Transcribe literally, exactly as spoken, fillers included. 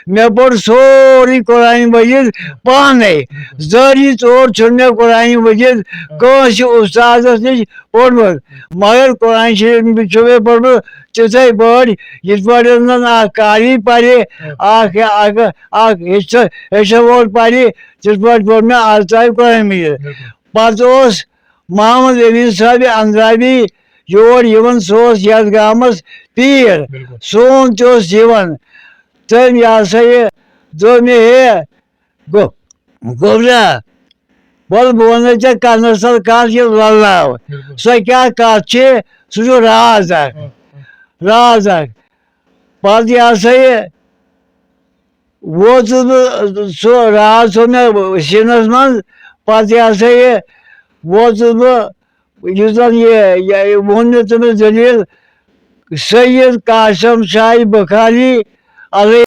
مےٚ پوٚر سورُے قرآن مجیٖد پانَے۔ ذٲتی طور چھُنہٕ مےٚ قرآن مجیٖد کٲنٛسہِ اُستادَس نِش پوٚرمُت، مگر قرآن شریٖف چھُ مےٚ پوٚرمُت تِتھَے پٲٹھۍ، یِتھ پٲٹھۍ زَن اَکھ قاری پَرِ، اَکھ، اَکھ، اَکھ ہیٚچھِ-، ہیٚچھَن وول پَرِ، تِتھ پٲٹھۍ پوٚر مےٚ آز تام قرآن مجیٖد۔ پَتہٕ اوس محمد أمیٖن صٲبِ اندرابی یور یِوان، سُہ اوس یَتھ گامَس پیٖر۔ بِلکُل۔ سون تہِ اوس یِوان۔ تٔمۍ، یہِ ہسا یہِ، دوٚپ مےٚ، "ہے، گو-، گوٚبرا، وَلہٕ بہٕ وَنَے ژےٚ کَنَس تَل کَتھ، یہِ لَلاو۔ بِلکُل۔ سۄ کیٛاہ کَتھ چھِ؟ سُہ چھُ راز اَکھ۔" آ، آ۔ راز اَکھ۔ پَتہٕ، یہِ ہسا یہِ، ووتُس بہٕ، سُہ راز تھوٚو مےٚ سیٖنَس منٛز۔ پَتہٕ، یہِ ہسا یہِ، ووتُس بہٕ، یُس زَن یہِ، یہِ ووٚن مےٚ تٔمِس دٔلیٖل، سید قاسم شاہی بخاری علیہ